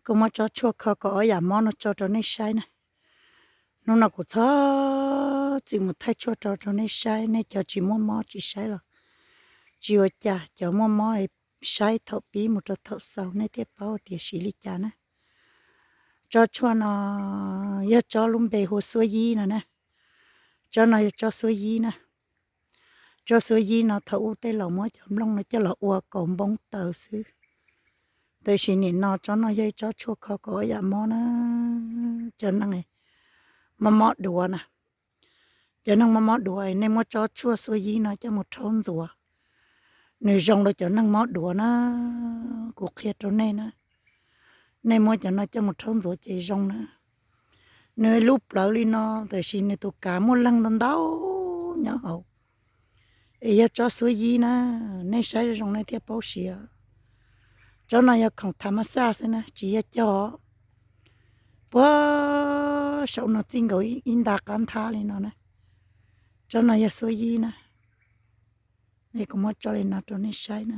Kuv muab tsob tshuaj kho kom ob yam mob no tso rau nej saib na. Hnub no kuv txhob txwm mus thaij tshuaj rau rau nej saib, nej cov tsis muaj mob tsis saib los tsis ua cas, cov muaj mob saib thaum pib mus rau thaum xaus nej thiaj paub tias siv li cas na. Tsob tshuaj no yog tsob lub npe hu ua xuab yib no na. Tsob no yog tsob xuab yib na. Tsob xuab yib no thaum ub tej laus muab cov nplooj no coj los ua kaus npoob taws xwb. Tab sis nim no tsob no yog ib tsob tshuaj kho kom ob yam mob na. Cov neeg mob mob duav na, cov neeg mob mob duav nej muab tsob tshuaj xuab yib no coj mus rhaub ntxuav, nws zoo rau cov neeg mob duav na. Kuv qhia rau nej na, nej muab cov no coj mus rhaub ntxuav ces zoo na. Nws lub plawv li no, tab sis nws tus kav muaj leeg ntau ntau nyob hauv. Es yog tsob xuab yib na, nej saib zoo nej thiaj paub siv. Tsob no yog khoom thav mas xaj xwb na, tsis yog cog. Puag saum no txij nkaus ib nta qab nthab li no na. Tsob no yog xuab yib na. Es kuv muab tso li no rau nej saib na.